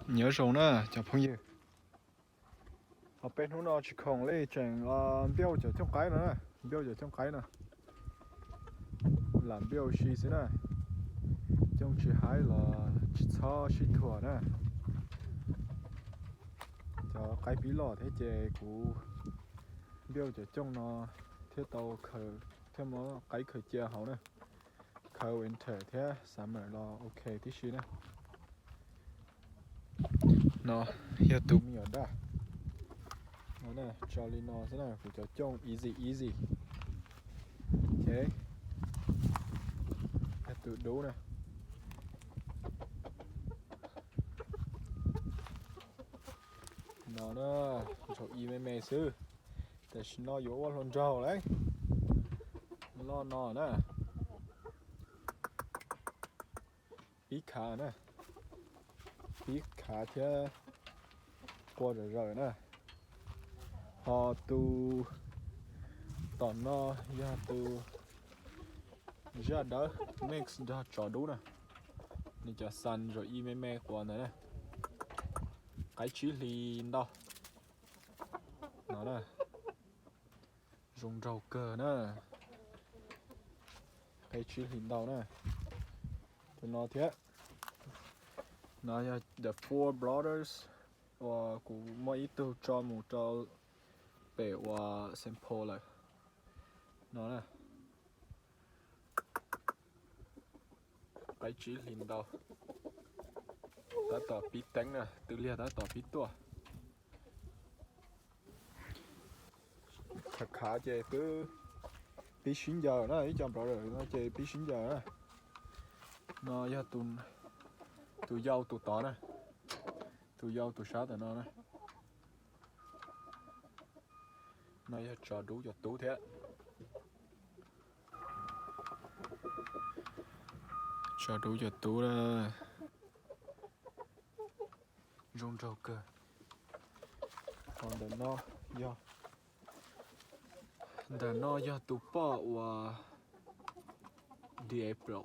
Nyob zoo na cov phooj ywg, ho peb hnub no tsis khoom li, tseem npeuj cov cooj qaib no na, npeuj cov cooj qaib no. Lam npeuj si xwb na, cooj tsis haib los tsis txhob sib thuam na. Cov qaib pib loj thiab ces kuv npeuj cov cooj no thiaj tau khaws, thiaj muab qaib khaws cia hauv na. Khaws winter thiab summer los ok tib si na. No yog tus me nyuam daj. Tso li no xwb na, kuv cov cooj easy easy. Ok, yog tus dub na. No na, ntshaum ib me me xwb, tam sim no yuav ua hluas nraug lawm. Loj no na, pib khav na, pib khav thiab qua zom zaws na. Ho tus tom no yog tus zaj dawb mix nrog tsov dub na. Nws cov xas ntshaum ib me me quav ntawd na. Qaib tsib hlis ntau no na. Zoo nraug kawg na. Qaib tsib hlis ntau na. Tus no thiab. No yog the four brothers uas kuv muab ib tug tso mus rau pem uas sample lawm. No na, qaib tsib hlis ntau, tab tom pib teeb na, twb liag tab tom pib tuaj. Khav khav ces twb pib sib ncaws na, ib co brother no ces pib sib ncaws na. No yog tus yau tus tod na, tus yau tus sab tom no na. No yog tsov dub cov tub thiab. Tsov dub cov tub na. Zoo nraug kawg. Ho ntawm no yog, ntawm no yog tus poj uas The April.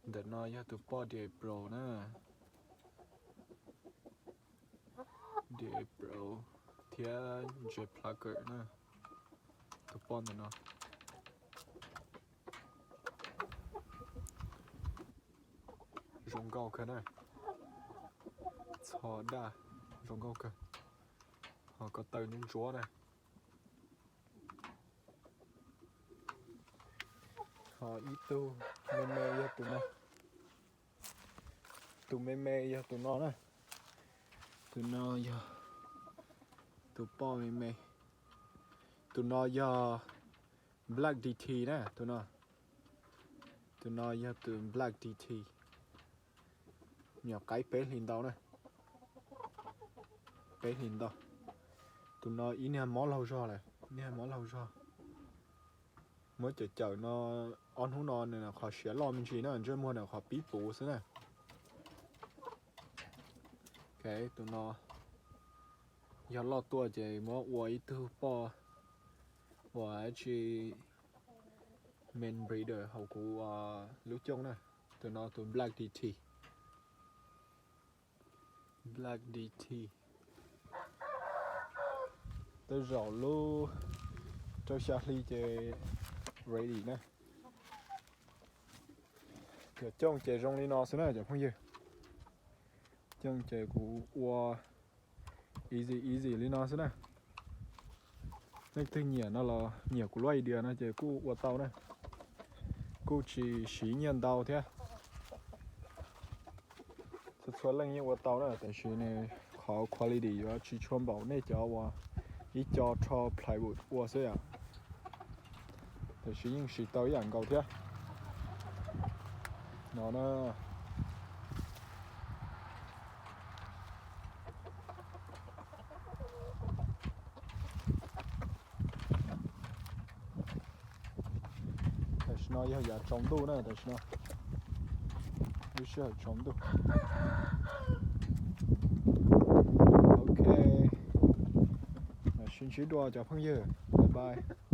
Ntawm no yog tus poj The April na. The April thiab J Plucker na. Tus poj ntawm no zoo nkauj kawg na. Txho daj, zoo nkauj kawg. Ho ko taw ntsuab ntsuab na. Ho ib tug me me yog tus no. Tus me me yog tus no na. Tus no yog tus poj me me. Tus no yog Black D T na, tus no. Tus no yog tus Black D T. Me nyuam qaib peb hlis ntau na. Peb hlis ntau. Tus no ib niag mob laug zog lawm, ib niag mob laug zog. Muab cawm cawm no, ob hnub no nws qhov siav loj me ntsis na, ntsej muag nws qhov pib puv xwb na. Ok, tus no yog loj tuaj ces muab ua ib tug poj uas dab tsi main breeder hauv kuv lub cooj na. Tus no tus Black D T. Black D T. Tej zaum lub rau xya hli ces ready na. Cov cooj ces zoo li no xwb na cov phooj ywg. Cooj ces kuv ua easy easy li no xwb na. Leej twg nyiam no los nyiam kuv lub idea no ces kuj ua tau na. Kuj tsis siv nyiaj ntau thiab. Txhua txhua leej yeej ua tau na, tab sis nws qhov quality yuav tsis tshua npaum nej cov uas ib co rho plywood ua xwb yom. Tab sis yeej siv tau ib yam nkaus thiab. No na. Tam sim no yog yav tsaus ntuj na, tam sim no lub sij hawm tsaus ntuj. Ok, sib ntsib dua cov phooj ywg, bye bye.